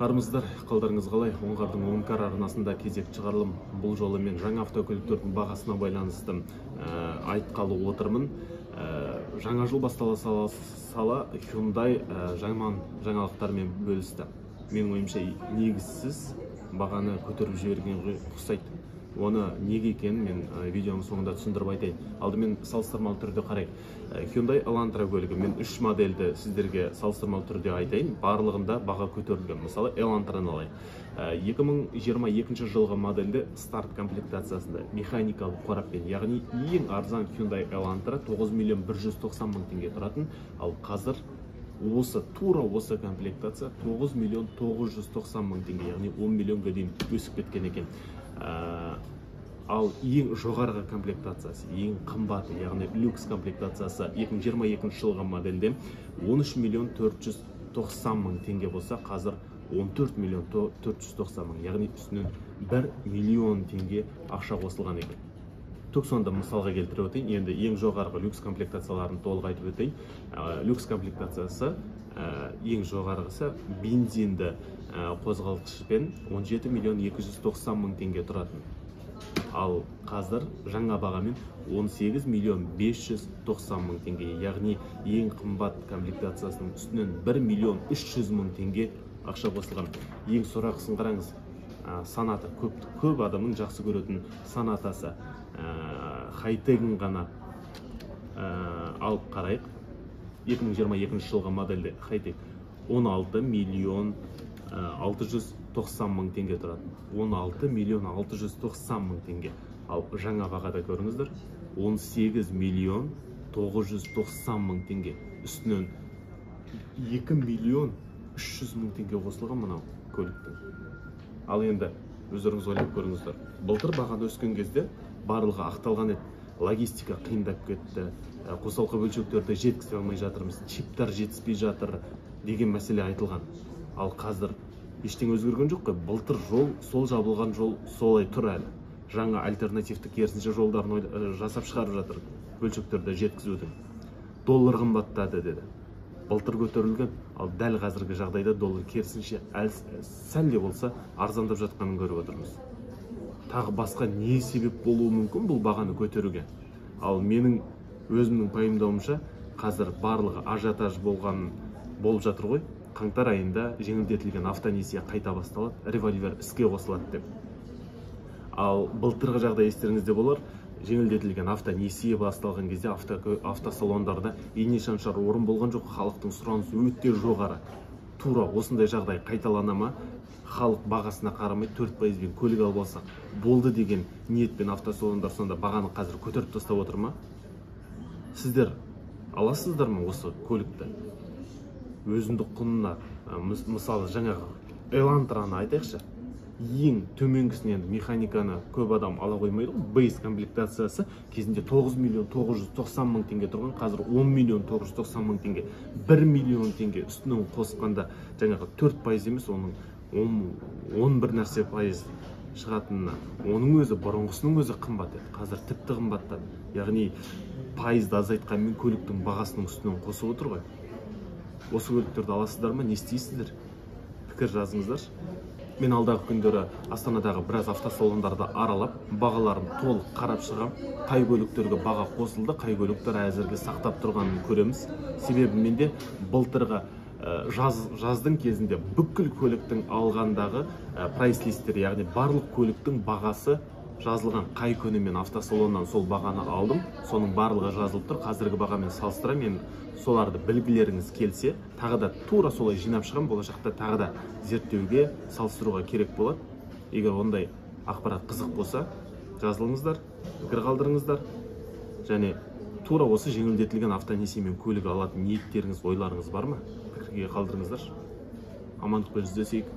Армысыздар, қалдарыңыз қалай? Оңғардың Оңкар арнасында кезек шығарылым. Бұл жолы мен жаңа автокөліктердің бағасына байланысты айтқалы отырмын. Жаңа жыл бастала сала Hyundai жаман жаңалықтармен бөлісті. Менің ойымша, негізсіз бағаны көтеріп жіберген ұқсайды. Оны неге екенін мен видеоның соңында түсіндіріп айтайын. Алдымен салыстырмалы түрде қарайық. Hyundai Elantra көлігі, мен үш модельді сіздерге салыстырмалы түрде айтайын. Барлығында баға көтерілген. Мысалы, Elantrаны алайық. 2022 жылғы модельде старт комплектациясында механикалық қораппен, яғни ең арзан Hyundai Elantra 9 миллион 190 мың теңге тұратын, ал қазір осы тура осы комплектация 9 миллион 990 мың теңге, яғни 10 миллионға дейін өсіп кеткен екен. Ал ең жоғарғы комплектациясы, ең қымбаты, яғни люкс комплектациясы 2022 жылғы модельде 13 миллион 490 мың теңге болса, қазір 14 миллион 490 мың, яғни үстінен 1 миллион теңге ақша қосылған екен. Туксонды мысалға келтіріп өтейін. Енді ең жоғарғы люкс комплектацияларын толық айтып өтейін. Люкс комплектациясы ең жоғарғысы бензинді қозғалтқышпен 17 миллион 290 мың теңге тұратын. Ал қазір жаңа бағамен 18 миллион 590 мың теңге, яғни ең қымбат комплектациясының үстінен 1 миллион 300 мың теңге ақша қосылған. Ең сорақысын қараңыз, Соната, көп адамның жақсы көретін Сонатасы, хай-тегін ғана алып қарайық. 2022 жылғы модельде хай-тек 16 миллион 690 мың теңге тұрады. 16 миллион 690 мың теңге. Ал жаңа бағада көріңіздер, 18 миллион 990 мың теңге. Үстінен 2 миллион 300 мың теңге қосылған мынау көліктің. Ал енді өздеріңіз ойлап көріңіздер. Былтыр бағаны өскен кезде барлығы ақталған еді. Логистика қиындап кетті, қосалқы бөлшектерді жеткізе алмай жатырмыз, чиптар жетіспей жатыр деген мәселе айтылған. Ал қазір ештеңе өзгерген жоқ қой. Былтыр жол, сол жабылған жол солай тұр әлі. Жаңа альтернативті керісінше жолдарын жасап шығарып жатыр бөлшектерді жеткізудің. Доллар қымбаттады деді. Былтыр көтерілген, ал дәл қазіргі жағдайда доллар керісінше сәл де болса арзандап жатқанын көріп отырмыз. Тағы басқа не себеп болуы мүмкін бұл бағаны көтеруге? Ал менің өзімнің пайымдауымша, қазір барлығы ажиотаж болып жатыр ғой. Қаңтар айында жеңілдетілген автонесие қайта басталады, револьвер іске қосылады деп. Ал былтырғы жағдай естеріңізде болар, жеңілдетілген автонесие басталған кезде автосалондарда ине шаншар орын болған жоқ, халықтың сұранысы өте жоғары. Тура осындай жағдай қайталана ма? Халық бағасына қарамай 4%-бен көлік алып алсақ болды деген ниетпен автосалондар сонда бағаны қазір көтеріп тастап отыр ма? Сіздер аласыздар ма осы көлікті? Өзіндік құнына, мысалы, жаңағы Elantrаны айтайықшы, ең төменгісін енді механиканы көп адам ала қоймайды ғой. Бейс комплектациясы кезінде 9 миллион 990 мың теңге тұрған, қазір 10 миллион 990 мың теңге. 1 миллион теңге үстінен қосқанда жаңағы 4% емес, оның он бір нәрсе пайыз шығатынына, оның өзі бұрынғысының өзі қымбат еді, қазір тіпті қымбаттады. Яғни пайызды азайтқанмен көліктің бағасының үстінен қосып отыр ғой. Осы көліктерді аласыздар ма, не істейсіздер? Пікір жазыңыздаршы. Мен алдағы күндері Астанадағы біраз автосалондарды аралап, бағаларын толық қарап шығам. Қай көліктерге баға қосылды, қай көліктер әзірге сақтап тұрғанын көреміз. Себебі менде былтырғы жаздың кезінде бүкіл көліктің алғандағы прайс-листтер, яғни барлық көліктің бағасы жазылған, қай күні мен автосалоннан сол бағаны алдым, соның барлығы жазылып тұр. Қазіргі бағамен салыстыра мен соларды білгілеріңіз келсе, тағы да тура солай жинап шығам, болашақта тағы да зерттеуге, салыстыруға керек болады. Егер ондай ақпарат қызық болса, жазылыңыздар, пікір қалдырыңыздар. Және тура осы жеңілдетілген автонесиемен көлік алатын ниеттеріңіз, ойларыңыз бар ма? Пікірге қалдырыңыздар. Амандықпен жүздесейік.